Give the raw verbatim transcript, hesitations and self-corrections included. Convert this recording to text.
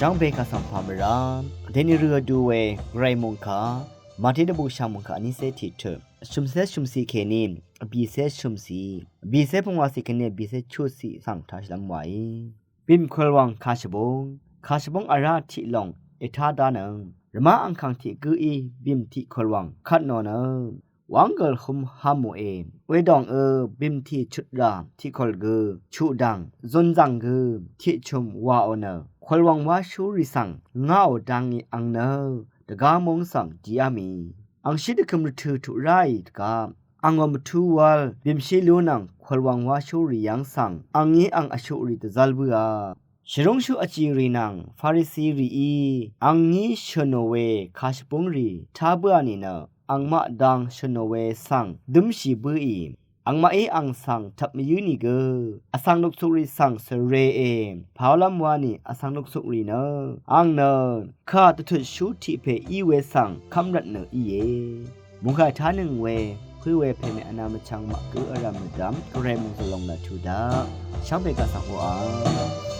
Shvngbe kaq svng pà mvrá deni rø vdu we gvray mungkà Màté dvbù shv̀ng mungkà vnícé tiqtø shø̀mcé shø̀mcì kèní vbìcé shø̀mcì, vbìcé pungwàcì kèní vbìcé chuqcì svng tashìlv́m wàí. Bìm kwv̀lwàng kàshvbúng, kàshvbúng vrá tiqlòng ètá dánøng rvmá angkàng tiq gǿí bìm tiq kwv̀lwàng kvt nò nø wv́ng gø̀l hum hamòe. Wedòngø bìm tiq chutrà tiq kwv̀l gø chuqdv̀ng zùnzv̀ng gø tiq chùm wàò nø kwv̀lwàng wáshúrì svng ngáò dangí ang nø dvgá móng svng diá mì angshí dvkøm rvtø̀ tuq ráì dvgá angò mvtú wv́l bìmshí lú nvng kwv̀lwàng wáshúrì yv́ng svng angí ang vshuqrì dvzv́l bǿà. Shvrúngshú vjìrì nvng Farisirìí angí shø̀nò we kàshvbúngrì tá bǿà nìnø angmaq dang shø̀nò we svng dǿmshì bǿì. Angmaqí ang svng tvp mvyǿ nìgø vsvng luksukrì svng svreè pàólv́m wani vsvng luksukrì nø ang nø kà dvtutshú tiq pè í we svng kv́mrvtnø íe. Mungkà tánøng we pǿ we pèmè vnā mvchvng maq gǿ vrv̀m mvdv̀m gvray mungzø̀l lòng lvtu daq shvngbe kaq svng hoqà.